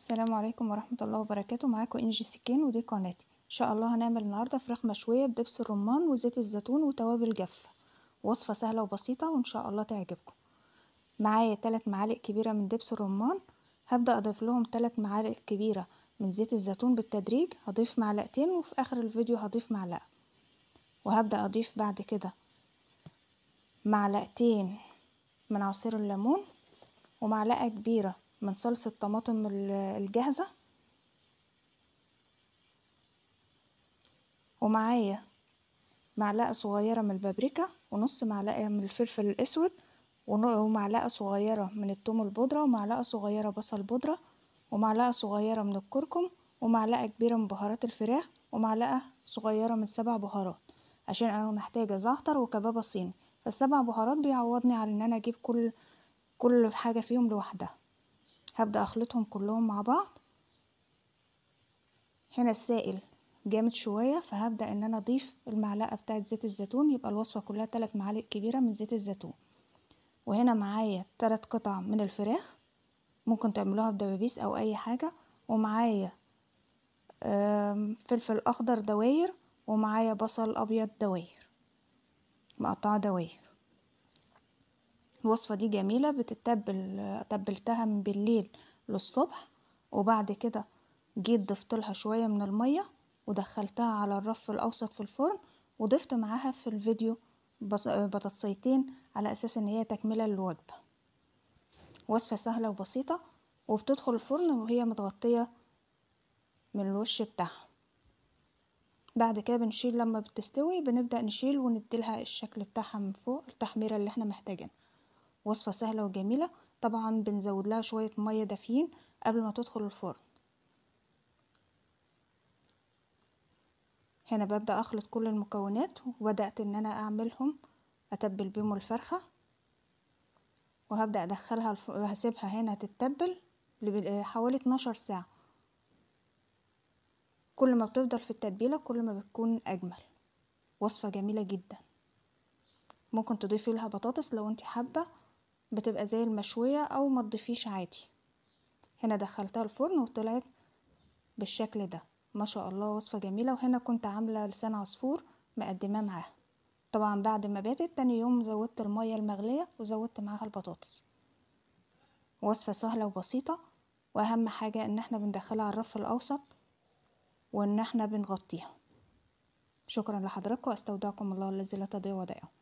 السلام عليكم ورحمة الله وبركاته. معاكم انجي سكين ودي قناتي. ان شاء الله هنعمل النهاردة فراخ مشوية بدبس الرمان وزيت الزيتون وتوابل جافة. وصفة سهلة وبسيطة وان شاء الله تعجبكم. معايا 3 معالق كبيرة من دبس الرمان، هبدأ اضيف لهم 3 معالق كبيرة من زيت الزيتون بالتدريج. هضيف معلقتين وفي اخر الفيديو هضيف معلقة، وهبدأ اضيف بعد كده معلقتين من عصير الليمون ومعلقة كبيرة من صلصة طماطم الجاهزة، ومعايا معلقة صغيرة من البابريكا ونص معلقة من الفلفل الأسود ومعلقة صغيرة من الثوم البودرة ومعلقة صغيرة بصل بودرة ومعلقة صغيرة من الكركم ومعلقة كبيرة من بهارات الفراخ ومعلقة صغيرة من 7 بهارات، عشان أنا محتاجة زعتر وكبابة صيني، فال7 بهارات بيعوضني على إن أنا أجيب كل حاجة فيهم لوحدها. هبدأ أخلطهم كلهم مع بعض. هنا السائل جامد شوية، فهبدأ إن أنا أضيف المعلقة بتاعة زيت الزيتون، يبقى الوصفة كلها 3 معالق كبيرة من زيت الزيتون. وهنا معايا 3 قطع من الفراخ، ممكن تعملوها بدبابيس أو أي حاجة، ومعايا فلفل أخضر دواير، ومعايا بصل أبيض دواير مقطعة دواير. الوصفة دي جميلة، بتتبل، تبلتها من بالليل للصبح، وبعد كده جيت ضفت لها شوية من المية ودخلتها على الرف الأوسط في الفرن، وضفت معاها في الفيديو بطاطسيتين على أساس إن هي تكملة للوجبة. وصفة سهلة وبسيطة، وبتدخل الفرن وهي متغطية من الوش بتاعها. بعد كده بنشيل، لما بتستوي بنبدأ نشيل ونديلها الشكل بتاعها من فوق، التحميرة اللي احنا محتاجينها. وصفة سهلة وجميلة. طبعا بنزود لها شوية مية دافيين قبل ما تدخل الفرن. هنا ببدأ اخلط كل المكونات، وبدأت ان انا اعملهم اتبل بيهم الفرخة، وهبدأ ادخلها هسيبها هنا تتبل حوالي 12 ساعة. كل ما بتفضل في التتبيلة كل ما بتكون اجمل. وصفة جميلة جدا، ممكن تضيفي لها بطاطس لو انت حابة، بتبقى زي المشوية او ما تضيفيش عادي. هنا دخلتها الفرن وطلعت بالشكل ده، ما شاء الله وصفة جميلة. وهنا كنت عاملة لسان عصفور مقدماه معاها. طبعا بعد ما باتت تاني يوم زودت المية المغلية وزودت معاها البطاطس. وصفة سهلة وبسيطة، واهم حاجة ان احنا بندخلها على الرف الاوسط وان احنا بنغطيها. شكرا لحضراتكم، استودعكم الله الذي لا تضيع ودائعه.